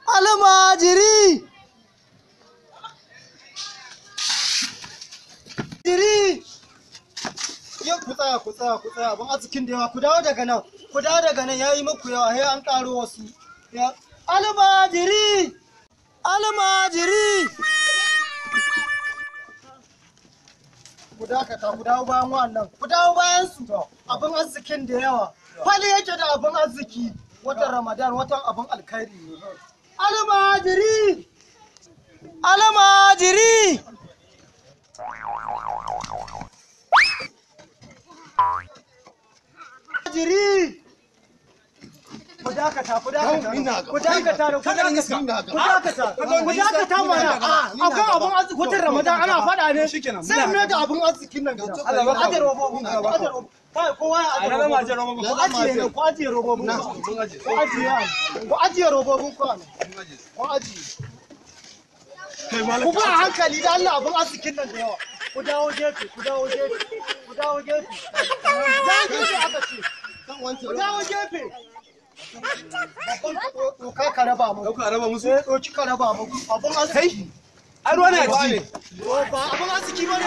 Almajiri! Jiri! Yau ku tsaya, ku tsaya, ku tsaya, abin arzikin da yawa, ku dawo daga nan, ku dawo daga nan, yayi muku yawa, sai an ƙaro wasu. Ya almajiri! Almajiri! Ku dakata, ku dawo bayan wannan, ku dawo bayan su. Abin arzikin da yawa. Fali yake da abin arziki. Watan Ramadan watan abin alkhairi ne. Almajiri! Almajiri! Almajiri! Ku dakata, ku dakata, ku dakata, ku dakata, ku dakata, ku dakata mana. Akwai abin arziki, watan Ramadan ana faɗa ne. Sai me da abin arzikin nan gida. Aje robobin, aje robobin. Kai kowa ya aje robobin. Ku ajiye ne, ku ajiye robobin. Ku ajiye, ku ajiye robobin ku anan. Ku ajiye. Ku ba hankali da Allah, abin arzikin nan da yawa. Ku dawo gefe, ku dawo gefe, ku dawo gefe. Dawo gefe aka ce. Ku dawo gefe. Ɗauka ka raba mu. Ɗauka raba musu? Eh, ɗauki ka raba mu. Abin arziki. Ai ruwa ne a ciki. Ba abin arziki ba ne.